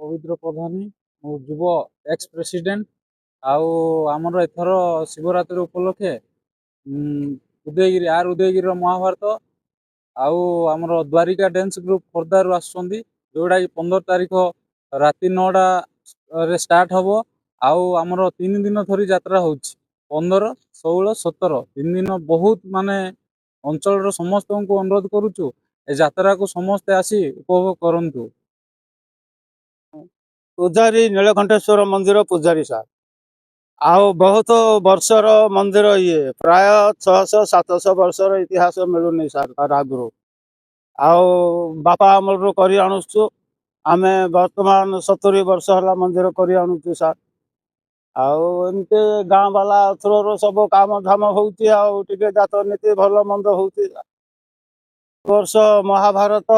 ପବିତ୍ର ପ୍ରଧାନୀ, ମୁଁ ଯୁବ ଏକ୍ସ ପ୍ରେସିଡେଣ୍ଟ। ଆଉ ଆମର ଏଥର ଶିବରାତ୍ରି ଉପଲକ୍ଷେ ଉଦୟଗିରି ଆର୍ ଉଦୟଗିରିର ମହାଭାରତ ଆଉ ଆମର ଦ୍ୱାରିକା ଡ୍ୟାନ୍ସ ଗ୍ରୁପ୍ ଖୋର୍ଦ୍ଧାରୁ ଆସୁଛନ୍ତି, ଯେଉଁଟାକି 15 ତାରିଖ ରାତି 9ଟାରେ ଷ୍ଟାର୍ଟ ହେବ। ଆଉ ଆମର 3 ଦିନ ଧରି ଯାତ୍ରା ହେଉଛି, 15, 16, 17, 3 ଦିନ। ବହୁତ ମାନେ ଅଞ୍ଚଳର ସମସ୍ତଙ୍କୁ ଅନୁରୋଧ କରୁଛୁ, ଏ ଯାତ୍ରାକୁ ସମସ୍ତେ ଆସି ଉପଭୋଗ କରନ୍ତୁ। ପୂଜାରୀ, ନୀଳକଣ୍ଠେଶ୍ୱର ମନ୍ଦିର ପୂଜାରୀ ସାର୍। ଆଉ ବହୁତ ବର୍ଷର ମନ୍ଦିର ଇଏ, ପ୍ରାୟ 600 700 ବର୍ଷର ଇତିହାସ ମିଳୁନି ସାର୍ ତାର ଆଗରୁ। ଆଉ ବାପା ଅମଳରୁ କରି ଆଣୁଛୁ ଆମେ। ବର୍ତ୍ତମାନ 70 ବର୍ଷ ହେଲା ମନ୍ଦିର କରି ଆଣୁଛୁ ସାର୍। ଆଉ ଏମିତି ଗାଁ ବାଲା ଥ୍ରୋରୁ ସବୁ କାମ ଧାମ ହଉଛି, ଆଉ ଟିକେ ଜାତ ନୀତି ଭଲ ମନ୍ଦ ହଉଛି। ବର୍ଷ ମହାଭାରତ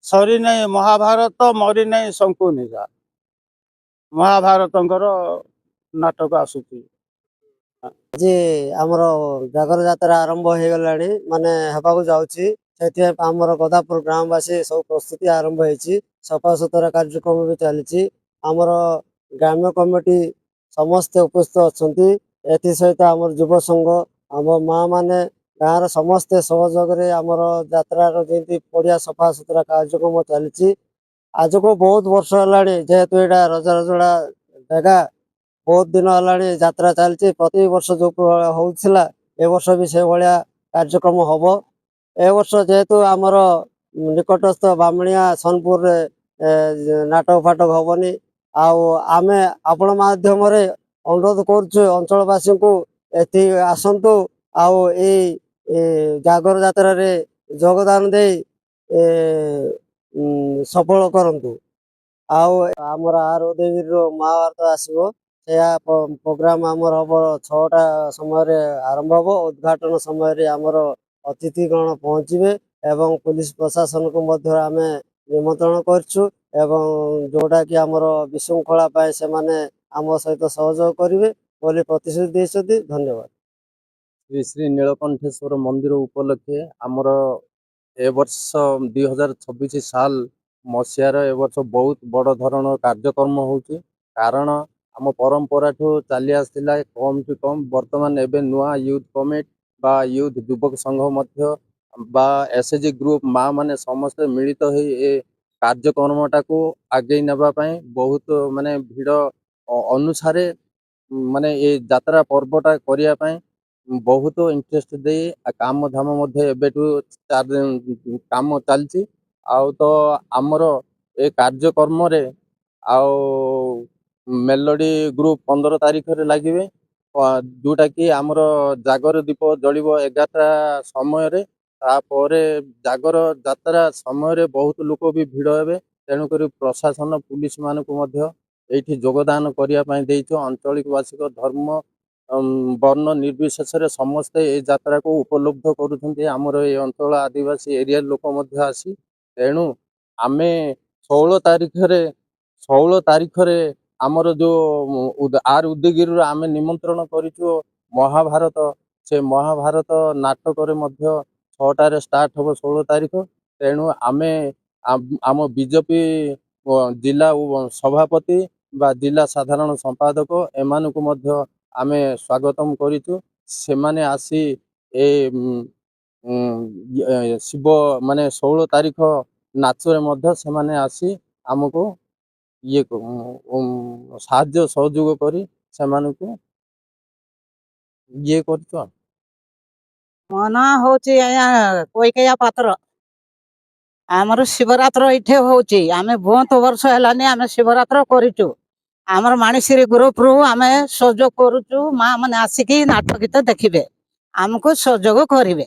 ସରିନାହିଁ, ମହାଭାରତ ମରିନାହିଁ ଶଙ୍କୁନି ସାର୍। ମହାଭାରତଙ୍କର ନାଟକ ଆସୁଛି। ଆଜି ଆମର ଜାଗର ଯାତ୍ରା ଆରମ୍ଭ ହେଇଗଲାଣି, ମାନେ ହେବାକୁ ଯାଉଛି। ସେଥିପାଇଁ ଆମର ଗଦାପୁର ଗ୍ରାମବାସୀ ସବୁ ପ୍ରସ୍ତୁତି ଆରମ୍ଭ ହେଇଛି। ସଫାସୁତୁରା କାର୍ଯ୍ୟକ୍ରମ ବି ଚାଲିଛି। ଆମର ଗ୍ରାମ୍ୟ କମିଟି ସମସ୍ତେ ଉପସ୍ଥିତ ଅଛନ୍ତି। ଏଥିସହିତ ଆମର ଯୁବ ସଂଘ, ଆମ ମା ମାନେ, ଗାଁର ସମସ୍ତେ ସହଯୋଗରେ ଆମର ଯାତ୍ରାର ଯେମିତି ପଡ଼ିଆ ସଫାସୁତୁରା କାର୍ଯ୍ୟକ୍ରମ ଚାଲିଛି। ଆଜକୁ ବହୁତ ବର୍ଷ ହେଲାଣି, ଯେହେତୁ ଏଇଟା ରଜା ରଜଡ଼ା ଜାଗା, ବହୁତ ଦିନ ହେଲାଣି ଯାତ୍ରା ଚାଲିଛି। ପ୍ରତି ବର୍ଷ ଯୋଉ ହଉଥିଲା, ଏ ବର୍ଷ ବି ସେଇଭଳିଆ କାର୍ଯ୍ୟକ୍ରମ ହବ। ଏ ବର୍ଷ ଯେହେତୁ ଆମର ନିକଟସ୍ଥ ବାମଣିଆ ସୋନପୁରରେ ନାଟକ ଫାଟକ ହବନି। ଆଉ ଆମେ ଆପଣ ମାଧ୍ୟମରେ ଅନୁରୋଧ କରୁଛୁ ଅଞ୍ଚଳବାସୀଙ୍କୁ, ଏଠି ଆସନ୍ତୁ ଆଉ ଏଇ ଏ ଜାଗର ଯାତ୍ରାରେ ଯୋଗଦାନ ଦେଇ ସଫଳ କରନ୍ତୁ। ଆଉ ଆମର ଆର ଉଦୟଗିରିରୁ ମହାଭାରତ ଆସିବ। ସେୟା ପ୍ରୋଗ୍ରାମ ଆମର ହବ, 6ଟା ସମୟରେ ଆରମ୍ଭ ହବ। ଉଦ୍ଘାଟନ ସମୟରେ ଆମର ଅତିଥିଗଣ ପହଞ୍ଚିବେ ଏବଂ ପୋଲିସ ପ୍ରଶାସନକୁ ମଧ୍ୟ ଆମେ ନିମନ୍ତ୍ରଣ କରିଛୁ ଏବଂ ଯୋଉଟାକି ଆମର ବିଶୃଙ୍ଖଳା ପାଇଁ ସେମାନେ ଆମ ସହିତ ସହଯୋଗ କରିବେ ବୋଲି ପ୍ରତିଶ୍ରୁତି ଦେଇଛନ୍ତି। ଧନ୍ୟବାଦ। ଶ୍ରୀ ଶ୍ରୀ ନୀଳକଣ୍ଠେଶ୍ୱର ମନ୍ଦିର ଉପଲକ୍ଷେ ଆମର ଏ ବର୍ଷ 2026 ସାଲ ମସିହାର ଏ ବର୍ଷ ବହୁତ ବଡ଼ ଧରଣର କାର୍ଯ୍ୟକ୍ରମ ହେଉଛି। କାରଣ ଆମ ପରମ୍ପରାଠୁ ଚାଲି ଆସିଥିଲା କମ୍ ଟୁ କମ୍। ବର୍ତ୍ତମାନ ଏବେ ନୂଆ ୟୁଥ୍ କମିଟି ବା ୟୁଥ୍ ଯୁବକ ସଂଘ ମଧ୍ୟ ବା ଏସ୍ ଏଚ୍ ଜି ଗ୍ରୁପ୍ ମା ମାନେ ସମସ୍ତେ ମିଳିତ ହେଇ ଏ କାର୍ଯ୍ୟକ୍ରମଟାକୁ ଆଗେଇ ନେବା ପାଇଁ ବହୁତ ମାନେ ଭିଡ଼ ଅନୁସାରେ ମାନେ ଏ ଯାତ୍ରା ପର୍ବଟା କରିବା ପାଇଁ ବହୁତ ଇଣ୍ଟରେଷ୍ଟ ଦେଇ କାମ ଧାମ ମଧ୍ୟ ଏବେଠୁ କାମ ଚାଲିଛି। ଆଉ ତ ଆମର ଏ କାର୍ଯ୍ୟକ୍ରମରେ ଆଉ ମେଲୋଡି ଗ୍ରୁପ 15 ତାରିଖରେ ଲାଗିବେ, ଯୋଉଟାକି ଆମର ଜାଗର ଦୀପ ଜଳିବ 11ଟା ସମୟରେ। ତାପରେ ଜାଗର ଯାତ୍ରା ସମୟରେ ବହୁତ ଲୋକ ବି ଭିଡ଼ ହେବେ। ତେଣୁକରି ପ୍ରଶାସନ ପୁଲିସ ମାନଙ୍କୁ ମଧ୍ୟ ଏଇଠି ଯୋଗଦାନ କରିବା ପାଇଁ ଦେଇଛୁ। ଆଞ୍ଚଳିକବାସୀଙ୍କ ଧର୍ମ ବର୍ଣ୍ଣ ନିର୍ବିଶେଷରେ ସମସ୍ତେ ଏ ଯାତ୍ରାକୁ ଉପଲବ୍ଧ କରୁଛନ୍ତି। ଆମର ଏ ଅଞ୍ଚଳ ଆଦିବାସୀ ଏରିଆ ଲୋକ ମଧ୍ୟ ଆସି। ତେଣୁ ଆମେ 16 ତାରିଖରେ ଆମର ଯୋଉ ଆର୍ ଉଦୟଗିରିରୁ ଆମେ ନିମନ୍ତ୍ରଣ କରିଛୁ ମହାଭାରତ, ସେ ମହାଭାରତ ନାଟକରେ ମଧ୍ୟ 6ଟାରେ ଷ୍ଟାର୍ଟ ହେବ 16 ତାରିଖ। ତେଣୁ ଆମେ ଆମ ବିଜେପି ଜିଲ୍ଲା ସଭାପତି ବା ଜିଲ୍ଲା ସାଧାରଣ ସମ୍ପାଦକ ଏମାନଙ୍କୁ ମଧ୍ୟ ଆମେ ସ୍ୱାଗତମ କରିଛୁ। ସେମାନେ ଆସି ଏ ଶିବ ମାନେ 16 ତାରିଖ ନାଚରେ ମଧ୍ୟ ସେମାନେ ଆସି ଆମକୁ ଇଏ ସାହାଯ୍ୟ ସହଯୋଗ କରି ସେମାନଙ୍କୁ ଇଏ କରୁଛୁ ଆଉ। ମୋ ନାଁ ହଉଛି ଆଜ୍ଞା କୈକେୟା ପାତ୍ର। ଆମର ଶିବରାତ୍ର ଏଇଠି ହଉଛି। ଆମେ ବହୁତ ବର୍ଷ ହେଲାନି ଆମେ ଶିବରାତ୍ର କରିଛୁ। ଆମର ମାଣିଶ୍ରୀ ଗ୍ରୁପରୁ ଆମେ ସହଯୋଗ କରୁଛୁ। ମା ମାନେ ଆସିକି ନାଟ ଗୀତ ଦେଖିବେ, ଆମକୁ ସହଯୋଗ କରିବେ।